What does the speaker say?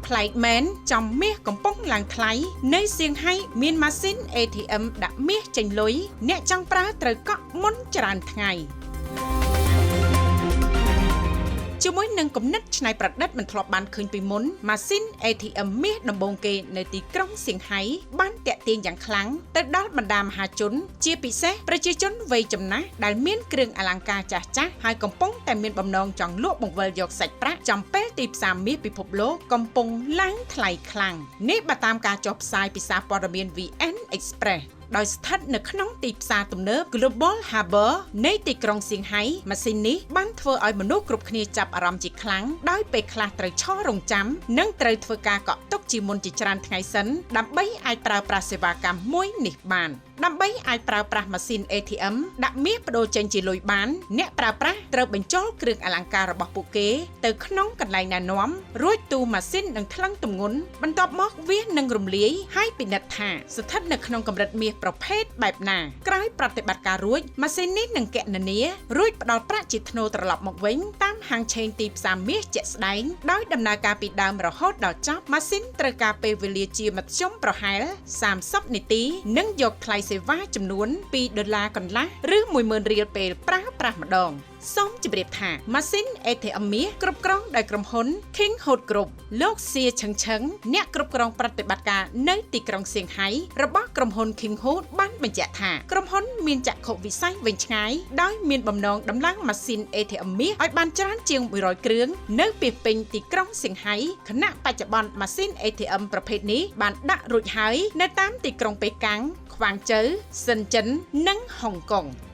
ប្លែកមែនចំមាសកំពុងឡើងថ្លៃនៅសៀងហៃមានម៉ាស៊ីន ATM ដាក់មាសចេញលុយអ្នកចង់ប្រើត្រូវកក់មុនច្រើនថ្ងៃជាមួយនឹងគំនិតច្នៃប្រឌិតមិនធ្លាប់បានឃើញពីមុនម៉ាស៊ីន ATM មាសដំបូងគេនៅទីក្រុងសៀងហៃបានតាក់ទាញយ៉ាងខ្លាំងទៅដល់បណ្ដាមហាជន ជាពិសេសប្រជាជនវ័យចំណាស់ដែលមានគ្រឿងអលង្ការចាស់ៗហើយកំពុងតែមានបំណងចង់លក់បង្វិលយកសាច់ប្រាក់ចំពេលទីផ្សារមាសពិភពលោកកំពុងឡើងថ្លៃខ្លាំងនេះបើតាមការចុះផ្សាយពីសារព័ត៌មាន VN Express ដោយស្ថិតនៅក្នុងទីផ្សារទំនើប Global Harbor នៃទីក្រុងសៀងហៃម៉ាស៊ីននេះបានធ្វើឲ្យមនុស្សគ្រប់គ្នាចាប់អារម្មណ៍ជាខ្លាំងដោយពេលខ្លះត្រូវឈររងចាំនិងត្រូវធ្វើការកក់ទុកជាមុនជាច្រើនថ្ងៃសិនដើម្បីអាចប្រើប្រាស់សេវាកម្មមួយនេះបានដើម្បីអាចប្រើប្រាស់ម៉ាស៊ីន ATM ដាក់មាសប្ដូរចេញជាលុយបានអ្នកប្រើប្រាស់ត្រូវបញ្ចូលគ្រឿងអលង្ការរបស់ពួកគេទៅក្នុងកន្លែងណែនាំរួចទូម៉ាស៊ីននឹងថ្លឹងទម្ងន់បន្ទាប់មកវានឹងរំលាយហើយពិនិត្យថាស្ថិតនៅក្នុងកម្រិតមាសប្រភេទបែបណាក្រោយប្រតិបត្តិការរួចម៉ាស៊ីននេះនឹងគណនារួចផ្ដល់ប្រាក់ជាថ្នូរត្រឡប់មកវិញតាមហាងឆេងទីផ្សារមាសជាក់ស្ដែងដោយដំណើរការពីដើមរហូតដល់ចប់ម៉ាស៊ីនត្រូវការពេលវេលាជាមធ្យមប្រហែល30នាទីនិងយកថ្លៃសេវាចំនួន2ដុល្លារកន្លះឬ10000រៀលពេលប្រើប្រាស់ម្ដងសូមជម្រាបថាម៉ាស៊ីន ATM មាសគ្រប់គ្រងដោយក្រុមហ៊ុន King Hood Group លោកសៀឆឹងឆឹងអ្នកគ្រប់គ្រងប្រតិបត្តិការនៅទីក្រុងសៀងហៃរបស់ក្រុមហ៊ុន King Hood បានបញ្ជាក់ថាក្រុមហ៊ុនមានចក្ខុវិស័យវែងឆ្ងាយដោយមានបំណងដំឡើងម៉ាស៊ីន ATM មាសឲ្យបានច្រើនជាង100គ្រឿងនៅពាសពេញទីក្រុងសៀងហៃខណៈបច្ចុប្បន្នម៉ាស៊ីន ATM ប្រភេទនេះបានដាក់រួចហើយនៅតាមទីក្រុងប៉េកាំងខ្វាងចៅសិនចិននិងហុងកុង។